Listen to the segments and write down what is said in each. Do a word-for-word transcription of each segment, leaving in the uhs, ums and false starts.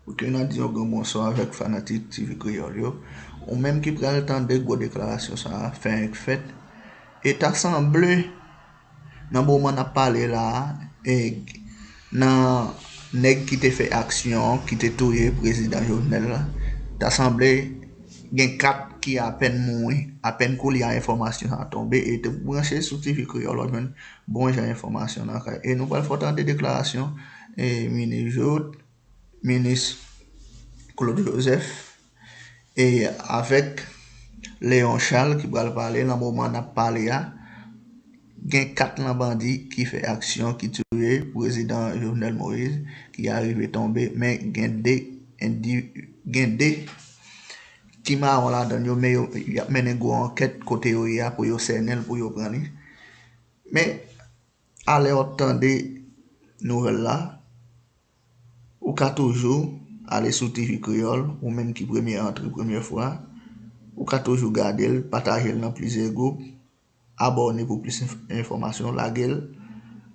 Pou ke n a di yon gran bonswa avèk fanatik T V Kreyòl yo. Ou menm ki pral tande gwo deklarasyon sa a fè annik fèt, e ta sanble nan moman n ap pale la a, e nan nèg ki te fè aksyon an, ki te touye prezidan Jovenel la, ta sanble gen kat ki apèn mouri, apèn koulye a enfòmasyon sa a tonbe, e te branche sou T V Kreyòl, w ap jwenn bon jan enfòmasyon nan kay. E nou pral fè w tande deklarasyon e minis Jouthe, minis Claude Joseph, e avèk Léon Charles ki pral pale nan moman n ap pale a. Gen kat nan bandi ki fè aksyon ki touye prezidan Jovenel Moïse ki arive tonbe, men gen de indi-, gen de ki mawon ladan yo, men yo, y ap mennen gwo ankèt kote yo ye a pou yo sènen l, pou yo pran li. Men, alè w ap tande nouvèl la, ou ka toujou ale sou T V Kreyòl, ou menm ki premye antre, premye fwa, ou ka toujou gade l, pataje l nan plizyè gwoup, abòne pou plis enf-, enfòmasyon, lage l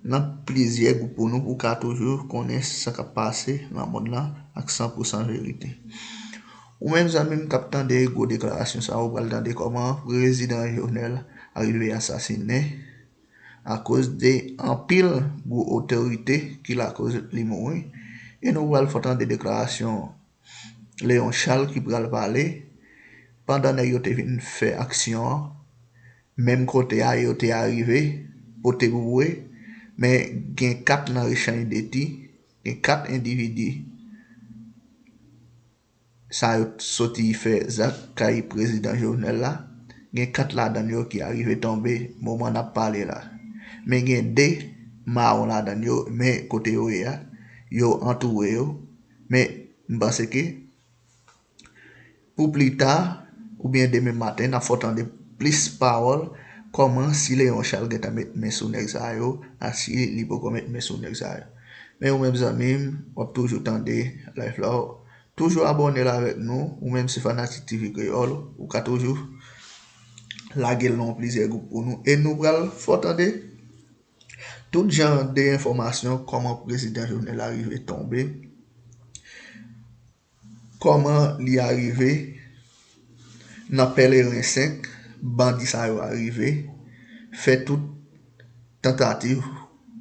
nan plizyè gwoup pou nou, pou w ka toujou konnen sa k ap pase nan mond lan ak san pou san verite. Ou menm zanmi m k ap tande gwo deklarasyon sa a, ou pral tande kòman prezidan Jovenel arive asasinen akoz de anpil gwo otorite ki lakòz li mouri. E nou pral fè w tande deklarasyon Léon Charles ki pral pale pandan nèg yo te vin fè aksyon an, menm kote a yo te arive pote boure, men gen kat nan Richany Dety, gen kat endividi sa yo soti fè zak kay prezidan Jovenel la, gen kat ladan yo ki arive tonbe moman n ap pale la. Men gen de mawon ladan yo, men kote yo ye a, yo antoure yo. Men m panse ke pou pli ta, oubyen demen maten, n ap fè w tande plis pawòl, kòman si Léon Charles gentan met men sou nèg sa yo, a si li poko met men sou nèg sa yo. Men ou menm zanmi m, w ap toujou tande live la, toujou abòne l avèk nou, ou menm se fanatik T V Kreyòl, ou ka toujou lage l nan plizyè gwoup pou nou. E nou pral fè w tande tout jan de enfòmasyon, kòman prezidan Jovenel arive tonbe, kòman li arive nan Pèleren senk, bandi sa yo arive fè tout tantativ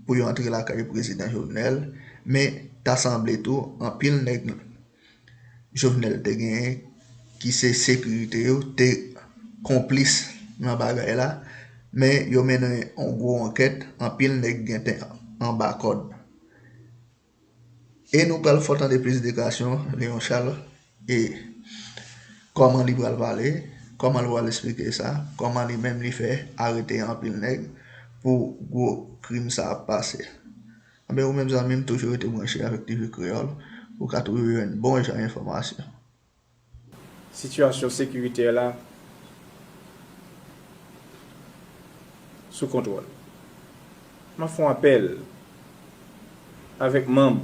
pou yo antre lakay prezidan Jovenel, men ta sanble tou anpil nèg Jovenel te genyen, ki se sekirite yo, te konplis nan bagay la, men yo mennen yon gwo ankèt, anpil nèg gentan anba kòd. E nou pral fè w tande plis deklarasyon Léon Charles e kòman li pral pale, kòman li pral esplike sa, kòman li menm li fè arete anpil nèg pou gwo krim sa ap pase. Anben, ou menm zanmi m, toujou rete branche avèk T V Kreyòl, ou ka toujou jwenn bon jan enfòmasyon. Sitiyasyon sekiritè la sou kontwòl. M ap fè yon apèl avèk manm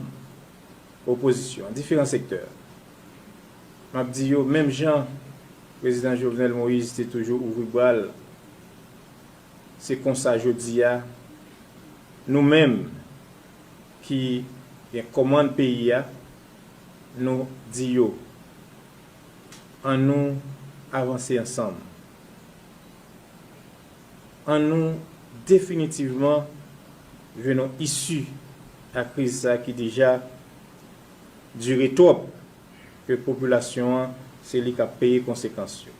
opozisyon an, diferan sektè. M ap di yo, menm jan prezidan Jovenel Moïse te toujou ouvri bra l, se konsa jodi a, nou menm ki gen kòmand peyi a, nou di yo, annou avanse ansanm. Annou definitivman jwenn yon isi a kriz sa ki deja dire twòp, ke popilasyon an se li k ap peye konsekans yo.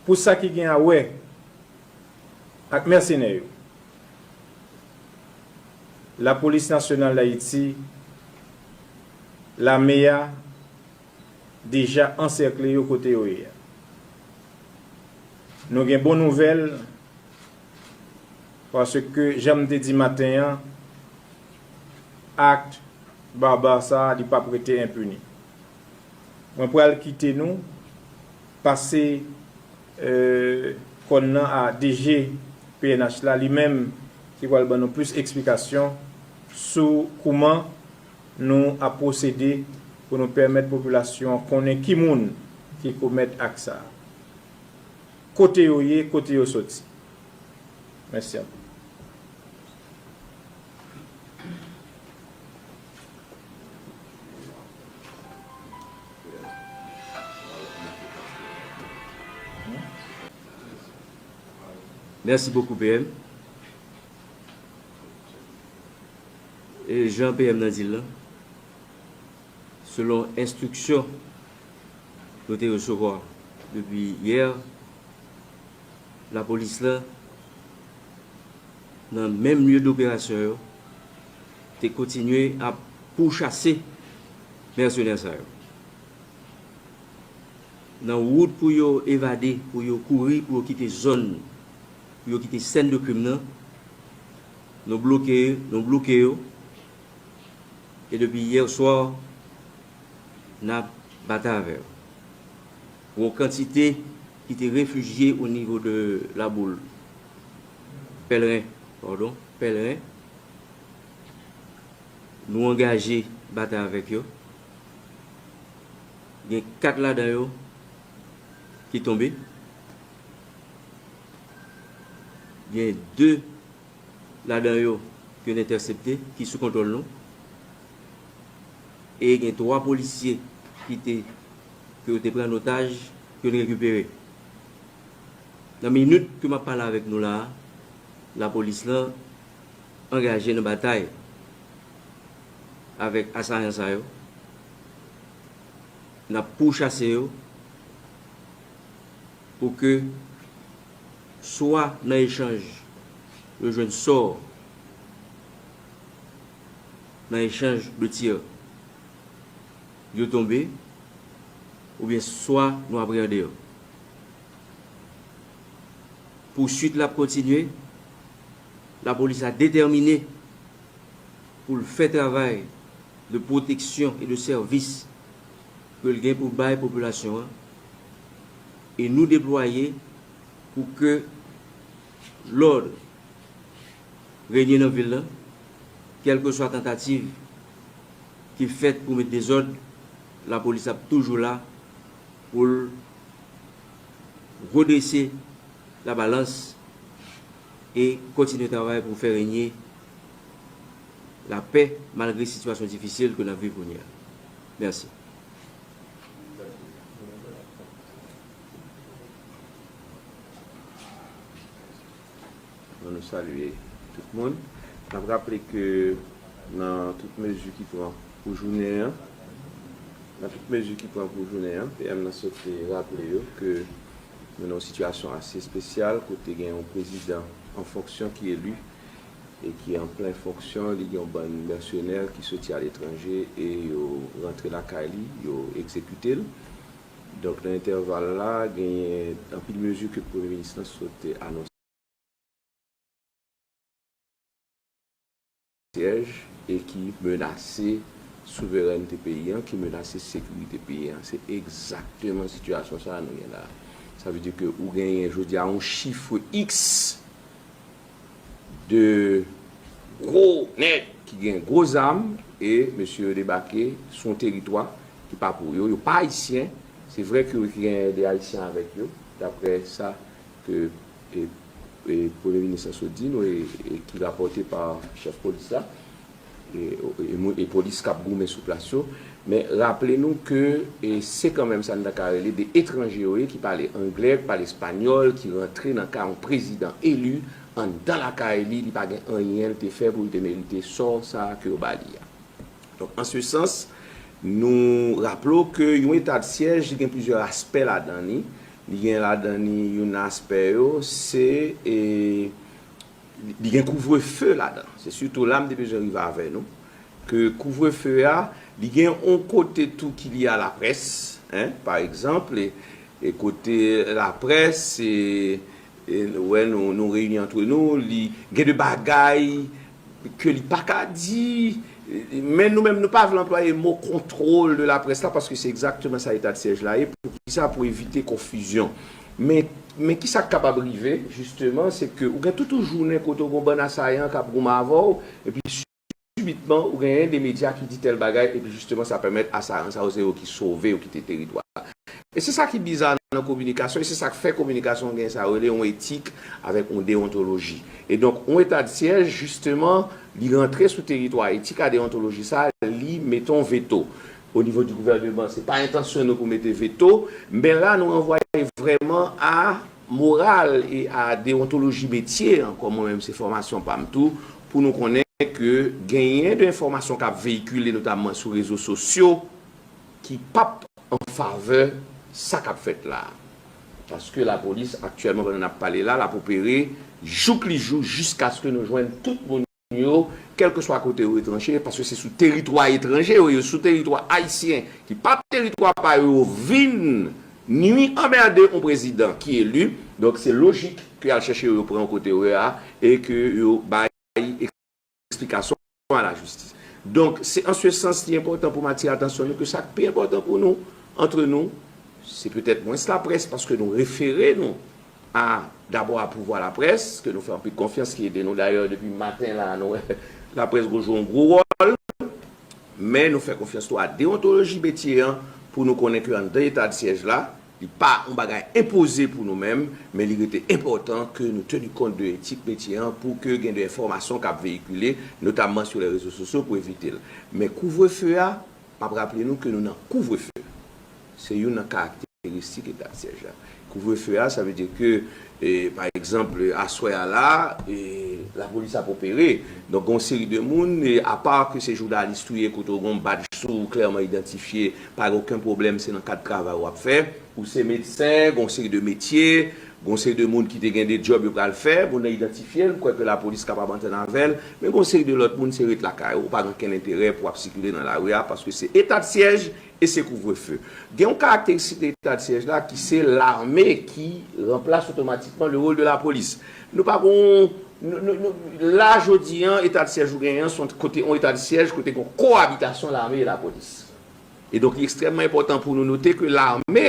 Pou sa ki gen a wè ak mèsenè yo, Lapolis Nasyonal d Ayiti, lame a, deja ansèkle yo kote yo ye a. Nou gen bon nouvèl, paske, jan m te di maten an, ak baba sa a, li p ap rete enpini. Mwen pral kite nou pase, eh, kòn nan a D G P N H la, li menm ki pral ban nou plis eksplikasyon sou kouman nou ap pwosede pou nou pèmèt popilasyon an konnen ki moun ki komèt ak sa a. Kote yo ye, kote yo soti. Mèsi anpil. Merci beaucoup, P M. E jan P M nan di l lan, selon enstriksyon nou te resevwa depi yè, lapolis la, nan menm lye doperasyon yo, te kontinye ap pouchase mèsenè sa yo. Nan wout pou yo evade, pou yo kouri, pou yo kite zòn, pou yo kite sèn de krim nan, nou bloke, nou bloke yo. E depi yè swa, n ap batay avè yo. Yon kantite ki te refijye o nivo de Laboul, Pèlren, padon, Pèlren, nou angaje batay avèk yo. Gen kat ladan yo ki tonbe. Gen de ladan yo ke n entèsepte, ki sou kontwòl nou. E gen twa polisye ki te, ke yo te pran an otaj, ke n rekipere. Nan minit ke m ap pale avèk nou la a, lapolis lan angaje nan batay avèk asayan sa yo. N ap pouchase yo pou ke swa nan echanj yo jwenn sò nan echanj de tir yo tonbe, oubyen swa nou apreyande yo. Pouswit la ap kontinye. Lapolis la detèmine pou l fè travay de pwoteksyon e de sèvis ke l gen pou bay popilasyon an, e nou deplwaye pou ke lòd renye nan vil lan, kèlkeswa tantativ ki fèt pou met dezòd, lapolis ap toujou la pou l redrese labalans e kontinye travay pou fè renye lapè malgre sitiyasyon difisil ke n ap viv kounye a. Mèsi. Bon, nou salye tout moun. N ap raple ke nan tout mezi ki pran pou jounen an, nan tout mezi ki pran pou jounen an, P M nan sot te raple yo ke nou nan yon sitiyasyon ase espesyal kote gen yon prezidan an fonksyon ki eli e ki an plen fonksyon, li gen yon bann mèsenè ki soti aletranje e yo rantre lakay li, yo egzekite l. Donk, nan entèval la, genyen anpil mezi ke premye minis lan sot te anonse syèj e ki menase souverènte peyi an, ki menase sekirite peyi an. Se egzakteman sitiyasyon sa a nou gen la. Sa vle di ke ou genyen jodi a yon chif X de gwo nèg ki gen gwo zam e mesye yo debake sou yon teritwa ki pa pou yo. Yo pa ayisyen. Se vre ke yo gen de ayisyen avèk yo, daprè sa ke e, e, premye minis lan sot di nou e, e ki rapòte pa chèf polis la e, e, e polis k ap goumen sou plas yo. Men raple nou ke e, se kanmenm sa n ta ka rele de etranje yo ye ki pale anglè, ki pale espanyòl, ki rantre nan kay yon prezidan eli anndan lakay li, li pa gen anyen l te fè pou l te merite sò sa a ke yo ba li a. Donk, an se sans, nou raple w ke yon eta de syèj, li gen plizyè aspè ladan li. Li gen ladan li youn nan aspè yo, se e, li gen kouvrefe ladan. Se sitou la m te bezwen rive avè nou. Ke kouvrefe a, li gen yon kote tou ki lye a laprès, en, pa egzanp, e, e kote laprès, e, e, wè, nou, nou reyini antre nou, li gen de bagay ke li pa ka di, men nou menm nou pa vle anplwaye mo kontwòl de laprès la, paske se egzakteman sa eta de syèj la ye. Poukisa? Pou evite konfizyon. Men, men kisa k kapab rive, jisteman, se ke ou gen tout yon jounen kote ou gen yon bann asayan k ap goumen avè w, epi sibitman, ou genyen de medya ki di tèl bagay, epi jisteman, sa pèmèt asayan sa yo, se yo ki sove, yo kite teritwa a. E se sa ki biza nan kominikasyon, e se sa k fè kominikasyon gen sa yo rele yon etik avèk yon deontoloji. E donk, yon eta de syèj, jisteman, li rantre sou teritwa etik a deontoloji sa, li mete yon veto. O nivo di gouvèneman, se pa entansyon nou pou mete veto, men la, nou ranvwaye travay vrèman a moral e a deontoloji metye an, kòm mwen menm se fòmasyon pa m tou, pou nou konnen ke genyen de enfòmasyon k ap veyikile, notamman sou rezo sosyo, ki p ap an favè sa k ap fèt la. Paske lapolis, aktyèlman, pandan n ap pale la, l ap opere jouk li jou, jiskaske nou jwenn tout moun yo, kèlkeswa kote yo etranje, paske se sou teritwa etranje yo ye, sou teritwa ayisyen, ki pa teritwa pa yo, yo vin nwi, anmède yon prezidan ki eli. Donk, se lojik ke y al chèche yo, yo pran kote yo ye a, e ke yo bay eksplikasyon a lajistis. Donk, se an se sans li enpòtan pou m atire atansyon nou ke sa k pi enpòtan pou nou, antre nou, se petèt mwens laprès, paske nou refere nou a, dabò a pouvwa laprès, ke nou fè anpil konfyans, ki ede nou dayè depi maten la, nou wè laprès gwo jwe yon gwo wòl, men nou fè konfyans tou a deontoloji metye an pou nou konnen ke anndan eta de syèj la, li pa yon bagay enpoze pou nou menm, men li rete enpòtan ke nou teni kont de etik metye an pou ke gen de enfòmasyon k ap veyikile, notamman sou lè rezo sosyo pou evite l. Men kouvrefe a, m ap raple nou ke nou nan kouvrefe. Se youn nan karakteristik eta de syèj la. Kouvrefe a, sa vle di ke, e, pa egzanp, aswè a la, e, lapolis ap opere. Donk, gen yon seri de moun, e, apa ke se jounalis ou ye, kote w gen yon badj sou ou, klèman idantifye, pa gen okenn pwoblèm, se nan kad travay w ap fè. Ou se medsen, gen yon seri de metye, gen yon seri de moun ki te gen de djòb yo pral fè, moun nan idantifye l, m kwè ke lapolis kapab antann avè l, men gen yon seri de lòt moun, se ret lakay ou, ou pa gen okenn enterè pou w ap sikile nan lari a, paske se eta de syèj, e se kouvrefe. Gen yon karakteristik de eta de syèj la ki se lame ki ranplase otomatikman le wòl de lapolis. Nou pa gon, nou, nou, nou, la jodi an, eta de syèj ou genyen an, se yon kote, yon eta de syèj kote gen yon kowabitasyon lame e lapolis. E donk, li ekstrèmman enpòtan pou nou note ke lame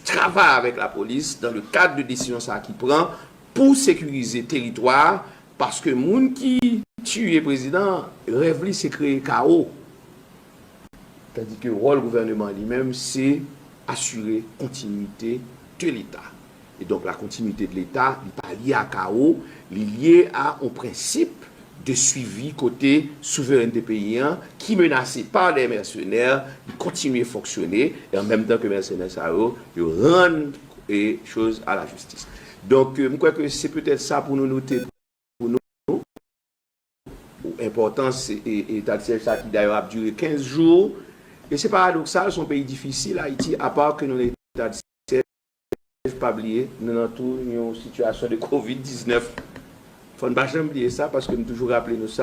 travay avèk lapolis dans le cadre de desizyon sa ki pran pou sekirize teritwa a, paske moun ki tiye prezidan an, rèv li se kreye kawo. Tandis que wòl gouvèneman li menm, se asire kontinite de Leta. E donk, la continuité de l'État, li pa lye a kawo, li lye a yon prensip de suivi kote souverènte peyi an, ki menase pa de mèsenè, li kontinye fonksyone, e an menm tan ke mèsenè sa yo, yo rann e choz a la jistis. Donk, euh, m kwè ke se petèt sa pou nou note pou nou, enpòtans e, e, eta de syèj sa ki dayè ap dire kenz jou. E se paradoksal, se yon peyi difisil, Ayiti, apa ke nou nan eta de syèj, pa bliye, nou nan tou yon sitiyasyon de kovid diznèf. Fò n pa janm bliye sa, paske m toujou raple nou sa.